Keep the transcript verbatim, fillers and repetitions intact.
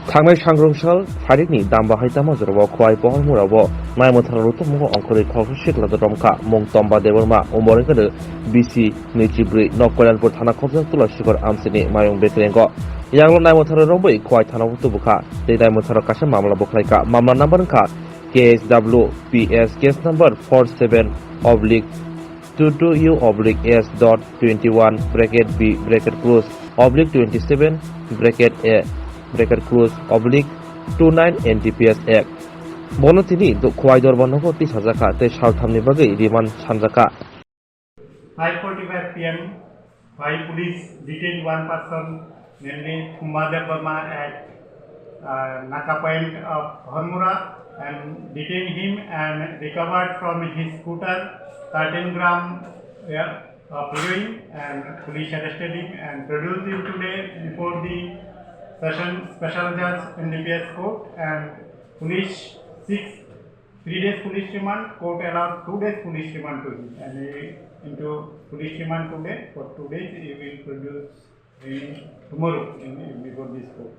Thangnai sangrong sal Phairikni damba hai tamo jorao Khowai Pohormurao naimwtharo rutubmungo ongkhorwi khoroksa sikla romkha, mung Tomba Debbarma, umor wngkha bisi nwichibrwi, nok Koilanpur thana khobjak Tulasikhor Amchini mayung bekrengo. Yanglo naimwtharo romwi Khowai thanao tubukha, tei naimwtharo kaisa mamla bwkhlaikha, mamla number wngkha K S W P S, case number four seven oblique two two U oblique S dot twenty one bracket B bracket close oblique twenty seven bracket A bracket close oblique two nine N D P S Act. Bono tini do-, Khowai Dorbar nogo tisajakha tei salthamni bagwi remand sanjakha. Five forty-five P M, Khowai police detained one person, namely Thumba Debbarma at, uh, Naka Point of Hormura, and detained him and recovered from his scooter thirteen gram, yeah, of heroin, and police arrested him and produced him today before the session special judge N D P S court, and police six three days police remand, court allowed two days police remand to him, and he into police remand today for two days. He will produce in tomorrow in, in before this court.